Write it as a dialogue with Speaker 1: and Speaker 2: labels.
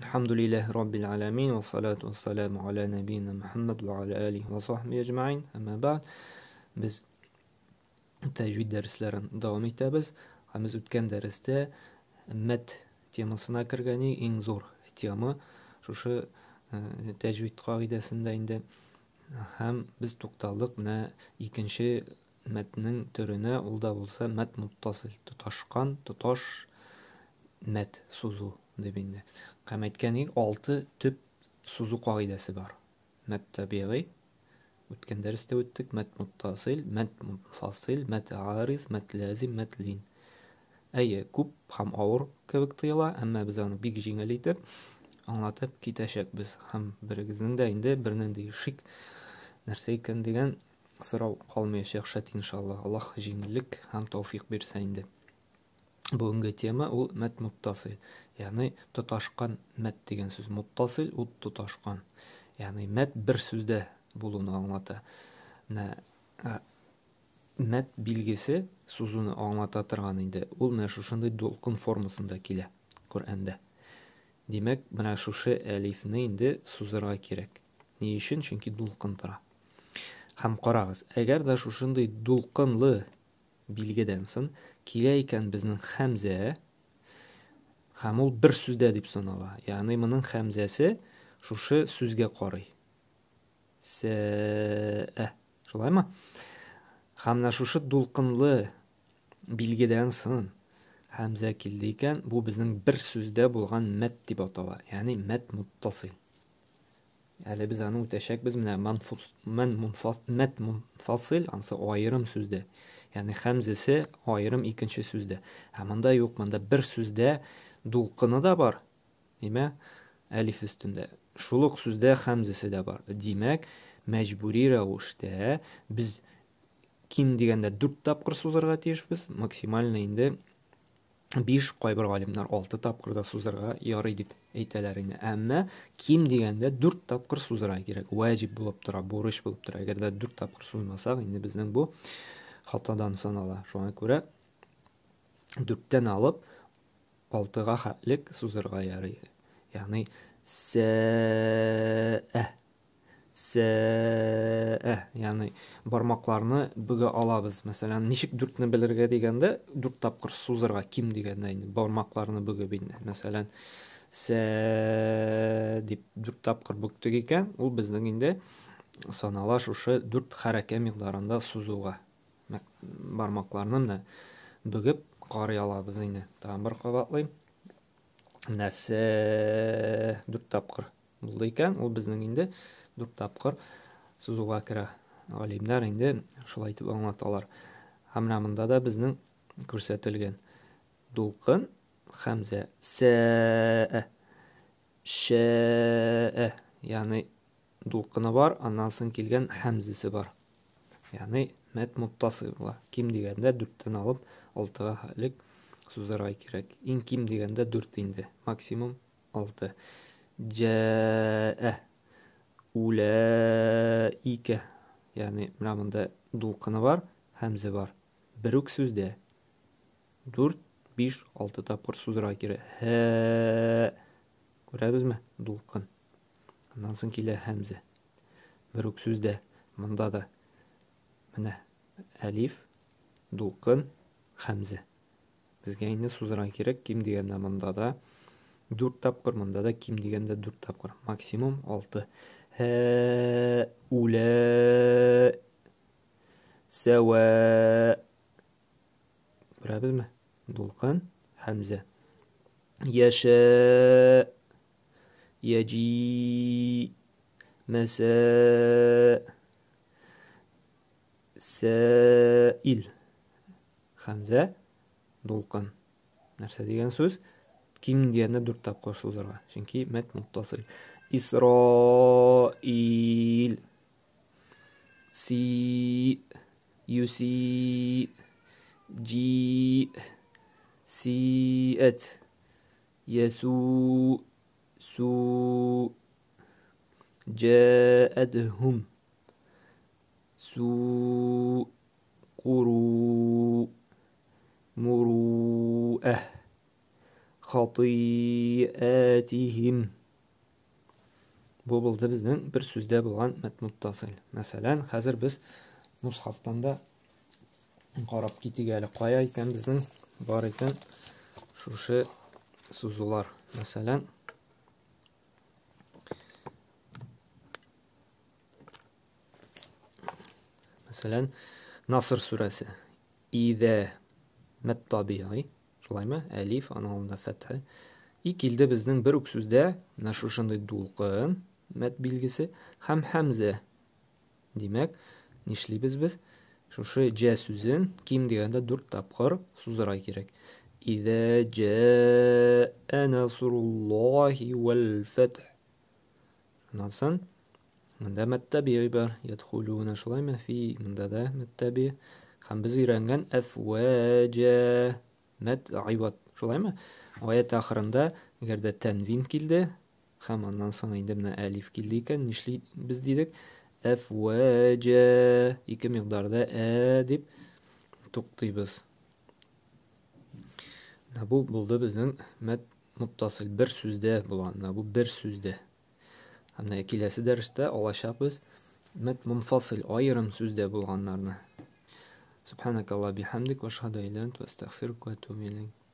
Speaker 1: Әлхәмдүлилләһи раббил галәмин вә салату вә саламу аля нәбиина Мөхәммәд вә аля алихи вә сахбихи әҗмәин. Әмма бәгъд. Без тәҗвид дәресләрен дәвам итәбез. Һәм без үткән дәрестә мәд темасына кергән иң зур тема шушы тәҗвид кагыйдәсендә инде. Һәм без тукталдык менә икенче мәднең төренә, ул да булса мәд муттасил, тоташкан, тоташ мәд сузу дип инде. Һәм әйткән идек, алты төп сузу кагыйдәсе бар. Мәд табигый, үткән дәрестә үттек, мәд муттасил, мәд мунфасил, мәд ариз, мәд лазим, мәд лин. Әйе, күп һәм авыр кебек тоела, әмма без аны бик җиңел итеп аңлатып китәчәкбез. Һәм берегезнең дә инде бернинди шик нәрсә икән дигән сорау калмаячак, шәт иншалла. Аллаһ җиңеллек һәм тауфик бирсә инде. Бүгенге тема ул мәд муттасил, ягъни тоташкан мәд дигән сүз. Муттасил ул тоташкан. Ягъни мәд бер сүздә булуны аңлата. Менә мәд билгесе сузуны аңлата торган инде. Ул менә шушындый дулкын формасында килә Коръәндә. Димәк, менә шушы әлифне инде сузырга кирәк. Ни өчен? Чөнки дулкын тора. Һәм карагыз, әгәр дә шушындый дулкынлы билгедән соң килә икән безнең хәмзә, һәм ул бер сүздә дип санала. Ягъни моның хәмзәсе шушы сүзгә карый. Сә. Шулаймы? Һәм менә шушы дулкынлы билгедән соң хәмзә килде икән, бу безнең бер сүздә булган мәд дип атала. Ягъни мәд муттасил. Әле без аны үтәчәкбез. Менә манфус, мән мунфас, мәд мунфасил, ансы аерым сүздә. Ягъни хәмзесе аерым икенче сүздә. Ә монда юк, монда бер сүздә дулкыны да бар. Димәк, әлиф өстендә. Шул ук сүздә хәмзесе дә бар. Димәк, мәҗбүри рәвештә без ким дигәндә 4 тапкыр сузарга тиешбез, максимально инде 5, кайбер галимнәр 6 тапкыр да сузарга ярый дип әйтәләр инде. Әмма ким дигәндә 4 тапкыр сузарга кирәк. Ваҗиб булып тора, бурыч булып тора. Әгәр дә 4 тапкыр сузмасак, инде безнең бу хатадан санала. Шуңа күрә 4-тән алып 6-га хәтлек сузарга ярый. Ягъни сә Сә, ягъни бармакларны бөгә алабыз. Мәсәлән, ничек дүртне белергә дигәндә, дүрт тапкыр сузырга ким дигәндә инде бармакларны бөгеп инде. Мәсәлән, сә дип дүрт тапкыр бөктек икән, ул безнең инде санала шушы дүрт хәрәкә микъдарында сузуга. Бармакларны менә бөгеп карый алабыз инде. Тагын бер кабатлыйм. Менә сә дүрт тапкыр булды икән, ул безнең инде дүрт тапкыр сузуга керә. Галимнәр инде шулай итеп аңлаталар. Һәм менә монда да безнең күрсәтелгән дулкын хәмзә сә шә, ягъни дулкыны бар, аннан соң килгән хәмзесе бар. Ягъни мәд муттасил була. Ким дигәндә дүрттән алып алтыга хәтлек сузарга кирәк. Иң ким дигәндә дүрт инде, максимум 6. Җәә. Уләикә. Ягъни менә монда дулкыны бар, һәмзе бар. Бер үк сүздә. 4, 5, 6 тапкыр сузырга кирәк. Һә. Күрәбезме? Дулкын. Аннан соң килә һәмзә. Бер үк сүздә. Монда да менә әлиф, дулкын, хәмзә. Безгә инде сузырга кирәк, ким дигәндә монда да 4 тапкыр, монда да ким дигәндә 4 тапкыр. Максимум 6. Һә, үлә, сәвә. Күрәбезме? Дулкын, хәмзә. Яшә, яҗи, мәсә, сәил. Хәмзә, дулкын. Нәрсә дигән сүз? Ким дигәндә дүрт тапкыр сузырга. Чөнки мәд муттасил. Исраил. Си, юси, джи, сиэт, ясу, су, җәәдһум, су, Куру, муруәһ. Хатыйатихим. Бу булды безнең бер сүздә булган мәд муттасил. Мәсәлән, хәзер без мусхафтан да карап китик әле. Кая икән безнең бар икән шушы сузулар. Мәсәлән, Мәсәлән, Наср сүрәсе. Идә мәд табигый, шулаймы? Әлиф, аның алдында фәтхә. И килде безнең бер үк сүздә менә шушындый дулкын, мәд билгесе һәм һәмзә. Димәк, нишлибез без? Шушы җә сүзен ким дигәндә дүрт тапкыр сузырга кирәк. Идә җәә насруллаһи вәл фәтх. Шуннан соң монда мәттәби бар, ядхулуна шулаймы? Фи монда да мәттәби. Һәм без өйрәнгән әфвәҗә мәд айват, шулаймы? Аят ахырында әгәр дә тәнвин килде, һәм аннан соң инде менә әлиф килде икән, нишлибез дидек? Әфвәҗә ике микъдарда ә дип туктыйбыз. Менә бу булды безнең мәд муттасил бер сүздә була. Менә бу бер сүздә. Һәм менә киләсе дәрестә алачакбыз мәд мунфасил аерым сүздә булганнарны. Субханакалла бихамдик ва ашһаду ан ла иляха илля анта астагфирука ва атубу илейк.